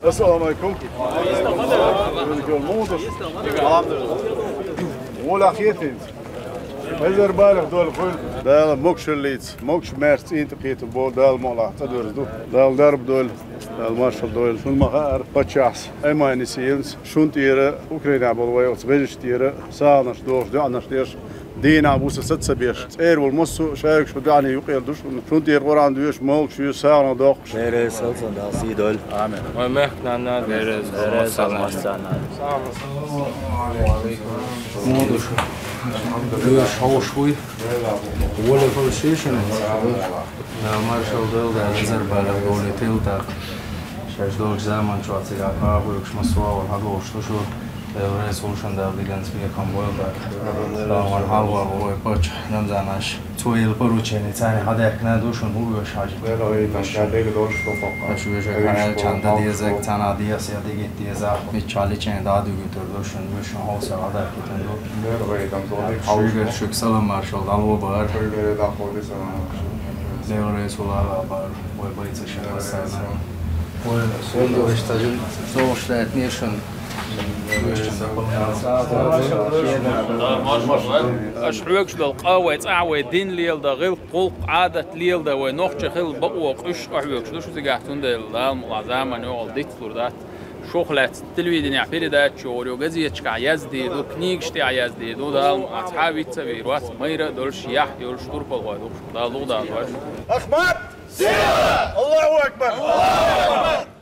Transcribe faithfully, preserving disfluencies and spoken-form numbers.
Ассаламу алейкум. Муха ду? Валахетинца. Эзар барах долда хуьлда. Дала могушаллица, могуш-маьрша цӀийнтӀа кхетам бо Дала мукъалахь цӀа доьрзу. Дала дарба дойла, Дала маршалла дойла. Шуна ма хаъара, паччахьас Эмманис еланца шун тӀера, Украинехь болу вай оцу вежаршна тӀера сагӀанаш дохуш, доӀанаш деш, дийнахь-буса саца ца беш. ЦӀера волу массо а шайга шу доӀанийн юкъера ду шуна. Шун тӀера Къуръан доьшу, мовлид шу, сагӀанах доккхуш. Берриг салцан Дала сий дойла. Амин. Вай мехкан нана, берриг салам. Муха ду шу? Лоьш хьовш вуй. Воля хала шешана. Дала маршалла дойла, Дала эзар барах долий тилла тӀаккха. Шаьш долчу заман чохь цигахь кхаа гӀуьргаш массо а вала хьадогӀуш ду шу. Дела реза хуьлда шуна, Дала дигнаш бекхам бойла тӀаккха. Дала вайн хьалхара вай паччахь Рамзан-Ӏаш. Цо елла поручени царна хьадаьккхина ду шуна, хӀун оьшу хьажа. Аша вешан хьаьрча дан дезарг, царна дехьа дигит деза, миччахьа лечени дӀа а дуьгуьйтур ду шуна, вешан хьовса хьадаьккхина ду. Шуьга, шуьга салам маршалла дӀало бахара. Дела реза хуьлда бахара. Вай бойцаша хасана. Вай, вешан ца жин, совгӀаташ даьтта шуна. Аша хьоьгуш долу къа вай цӀахь вай дин леладан, гӀиллакх, гӀуллакх, Ӏадат леладан, вай нохчий хила бакъо къуьйсуш къахьоьгуш ду шу цигахь, цундела Дала мукъалахь заман йогӀал дицлур дац. Шух лаьцна телевиденехь передача йогӀур ю, газеташкахь яздийр ду, книгаш тӀехь яздийр ду, Дала мукъалахь цхьа а виц а вийр вац, майра а долуш, яхь а йолуш, турпалхой ду-кх шу. Дала лугӀа Дала вайша. Ахмат! Сила! Аллаху акбар! Аллаху акбар!